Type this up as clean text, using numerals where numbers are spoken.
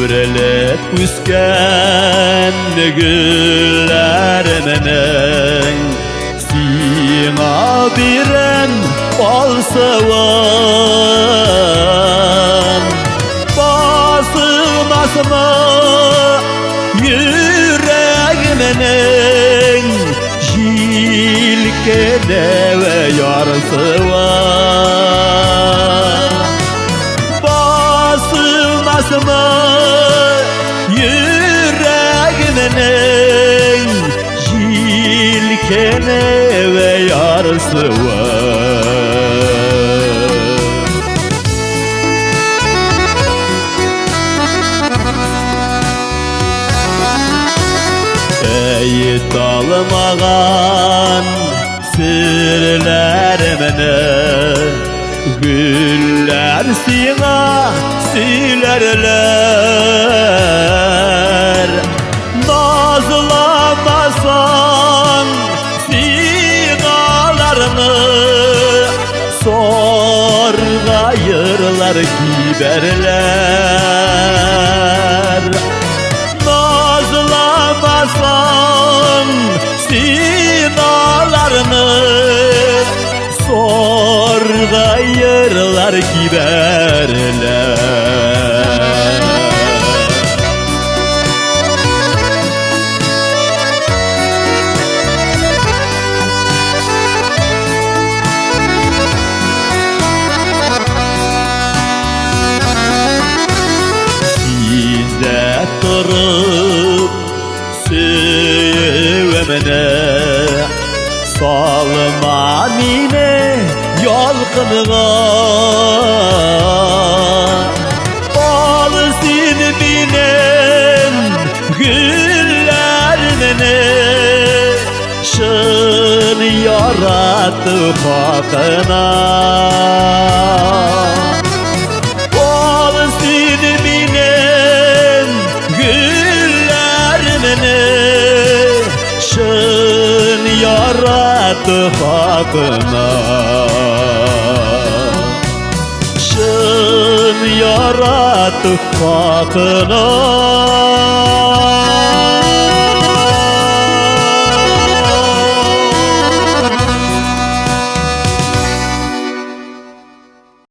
Үрелеп үскән гөлләремнең сиңа бирәм алсуын. Басылмасмы йөрәгемнең җилкенүе, ярсуы? Басылмасмы йөрәгемнең җилкенүе, ярсуы? Әйталмаган серләремне гөлләр сиңа сөйләрләр. Назламасаң син аларны, саргаерлар, кибәрләр. Назламасаң син аларны, саргаерлар, кибәрләр. Синдә торып сөюемне салма мине ялкынга. Ал син минем гөлләремне чын ярату хакына. Ал син минем гөлләремне чын ярату хакына. Чын ярату хакына.